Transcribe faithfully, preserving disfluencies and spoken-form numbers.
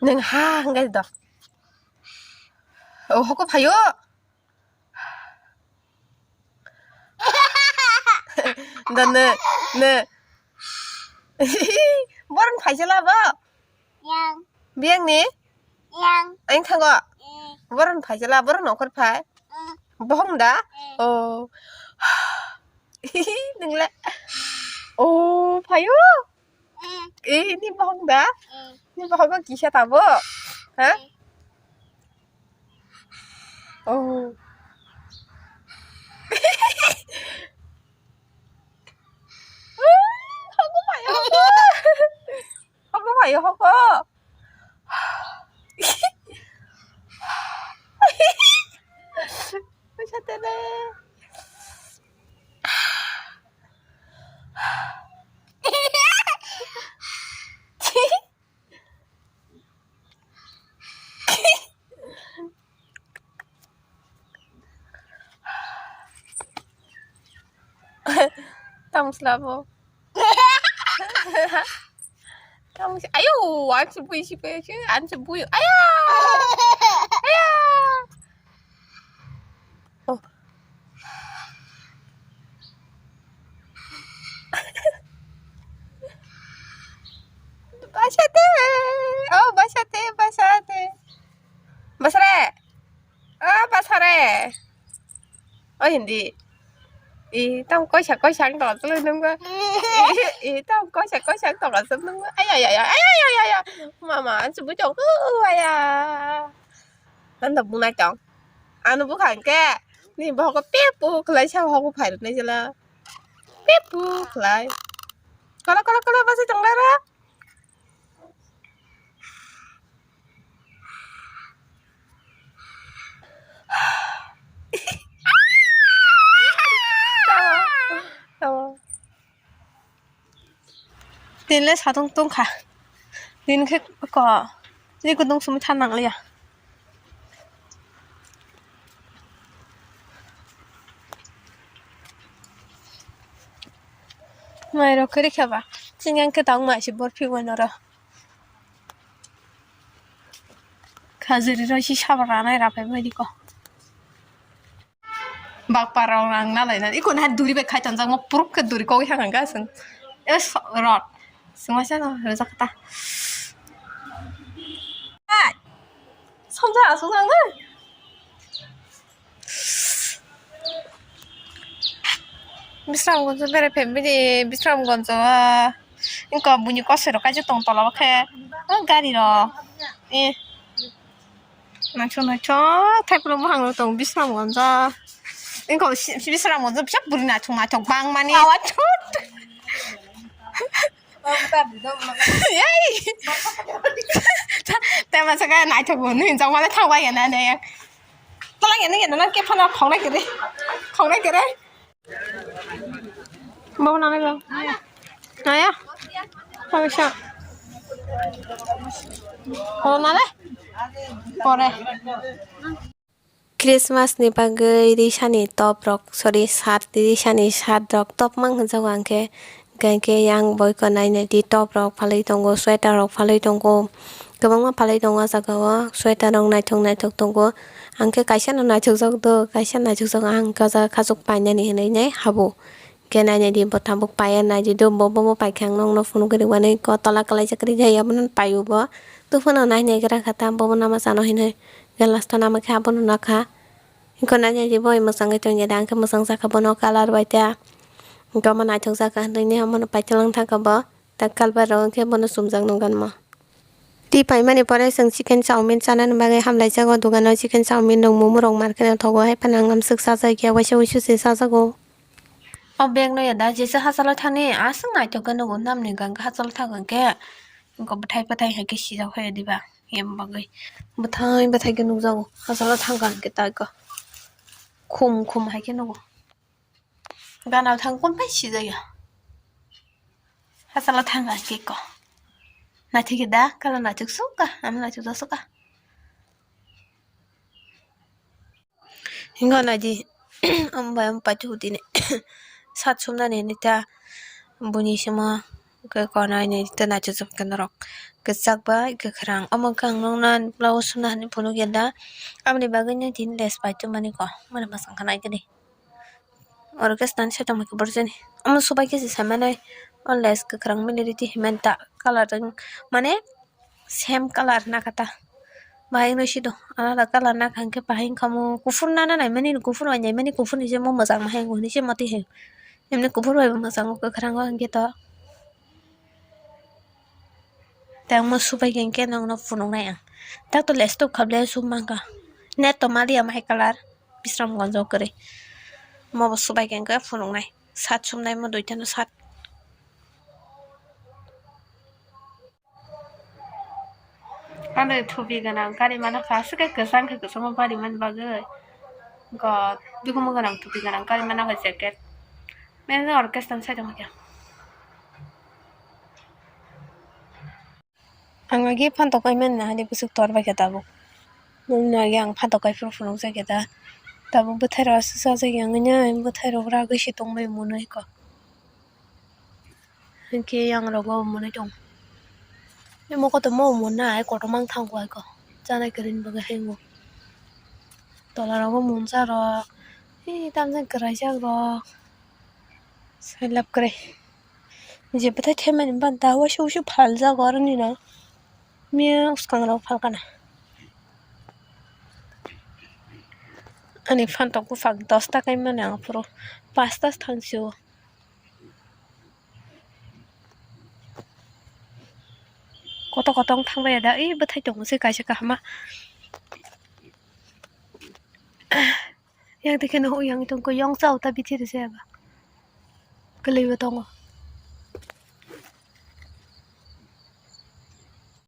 Nwng ha hwnkhe do. O hoko phaio. Da ne, ne. Borok phaisala bo. Yang. Biyang ni? Yang. Ang thango. Mm. Borok phaisala, borok nongkhor phai. Mm. Bohong da? Mm. Oh. Nung le. Oh, phaio. Mm. Eh, ni bohong da? Mm. Ni bohong kisa tabo? Ha? Mm. Oh. Hoko phaio, hoko. Hoko phaio, hoko. Paisa tele. Tamo slabo. Tamo si-, ayo, ansi bui si pe si, ansi bui. Ayo! Ayo! Oh. Basate. Oh, basate, basate. Basare. Ah, basare. Oh, hindi. Eh, tamo koisa, koisa ang tongo, tolo nungwa. Eh, eh, tamo koisa, koisa ang tongo, tolo nungwa. Ay, ay, ay, ay, ay, ay, ay, ay. Mama, ansi bui tong. Uh, aya. Ano bunai tong. Ano bukha hwnkhe. Ni bohok pepu khlai sa hok phai rwnai jela. Pepu khlai. Kala, kala, kala, basi tong lara. Tawa, tawa. Tini le satung tungkha. Tini khe ko. Tini kudung sumi than nang liya. Mai rok khe rikha ba. Chini ang khe tang mai se bor phi bai noro. Khajuri roi si sabo ranai rapai bai di ko. Bakpa rok rang na lai na. Iko na duri bai khai tanjak mo puruk khe duri kogwi ha kang gasung. Es rot. Sungma sa no rojak ta. Hai. Somja asung ang na. Bisramganj bere family, Bisramganj o, wngkha buini kosoi rok kaisa tong tola o khe, o gari rok, eh, naithok naithok thaiphuru buphang rok tongo Bisramganj o, wngkha Bisramganj o kisa bwrwi naithok naithok bangmani. Ei! Tei masa khe naithok bo hinwi hinjak male thang bai ya na ne. Tola ya ne ya na ke phano khongnai kere. Khongnai kere. Bo na ne bo. Na ya. Phamisa. Khongnai le. Pore. Christmas ni bagwi risani top rok, sorry, shirt, risani shirt rok top mang hwnjago ang khe, hwnkhe yang boyko nai nai di top rok phalwi tongo, sweater rok phalwi tongo, kwbangma phalwi tongo o jaga o, sweater rok naithok naithok tongo, ang khe kaisa no naithokjak do, kaisa naithokjak ang khe o jaga khachuk painani hinwi nai habo. Khe nainai di bo tabuk paiya naidi do, bo, bo, bo paikha ang nokno phunugwi rwmani ko tola kwlaijak rijak ya, abono paiyo bo. Tuphano nainai gra kha ta, bobo nama chano hinwi. Khe last o nama khe abono nakha. Hwnkhe nainai di bo mwchangwi tongya da, ang khe mwchang jakha bono colour bai ta. Hwnkhe omo naithok jakha hinwi omono paithalang thangkha bo. Ta kalbar rok hwnkhe bono chumjak nung ganmo. Twi paimani pore chwng chicken chowmin chanani bagwi hamlaijago dogano, chicken chowmin rok, momo rok mar khe nangthogo, hai phano ang amswk chajakya, waisa wuisu se chajago. O bag no ya da jesa hachalo thani aswk naithok khe nugo, namni hwnkha hachalo thang khe wngkha bwthai bwthai hai khe sijak hoya diba, em bagwi bwthai bwthai khe nukjago hachalo thang kha hwnkhe tai khe khum khum hai khe nugo. Gana thang kun pai sijaya. Hachalo thang kha khe ko. Naithok khe da, kala naithok sukha, ano naithok da sukha. Hingo naidi, ambai am paithu dini. Sat sumnani nita buni sima. Hwnkhe konai ni tei naithotok khe norok kwchak bai kwkhwrang. Omo khe ang nukna blouse sumna hinwi phunukya da. Aboni bagwi nini tini lace pai tongmani kok. Mani mwsang khe naikhe de. Oro khe swnam se tongma khe borjani. Omo subai khe se saimanai. O lace kwkhwrang mili riti himani ta colour mane same colour nakha ta. Bahai wngwi sido alada colour nakha hwnkhe bahai wngkha omo kuphur nana naimani kuphur bai naimani kuphur ni je omo mwchang ma hai hinwi se motwi hai. Emni kuphur bai bo mwchango kwkhwrango hwnkhe to. Tei omo subai khe hwnkhe nokno phunuknai ang. Tak to lace tubkha ble suk mankha. Net to maliya mai colour. Bisramganj o kwrwi. Omo bo subai khe hwnkhe phunuknai. Sat sumnai mo duitano sat. Ano thupi gwnang kari mano kha, aswk khe kwchang khe kwchangma barimani bagwi. Go bigumo gwnang thupi gwnang kari mano kha jacket. Mene orchestra sai tongma khe. Ang agi phan tokai mani nahani bwswk tor bai kha tabuk. Nokni agi ang phan tokai phuru phunukjak khe da. Tabuk bwthai rok aswk sajak ya wngwi nai bwthai rok ragwi se tongbai mwnwi kho. Hinkhe yang rogo mwnwi tong. Imo kotorma mwnna hai kotorma wng thango hai kho. Chanai kwrwini bagwi hai wngo. Tola rogo mwnsa rok. Ee tamjani kwraijak rok. Sai lab kwrwi. Je bwthai thaimani banta waisa waisa phaljak oro nini. Miya swkang rok phalkana. Ani phan tok buphang dos ta kaimani ang phuru pas ta thang sio. Koto koto wng thang bai ya da, ee bwthai tongo se kaisa kaham ma. Yang dikhe no yang tong ko yang chao ta bithi rwse ba. Kwlwi bo tongo.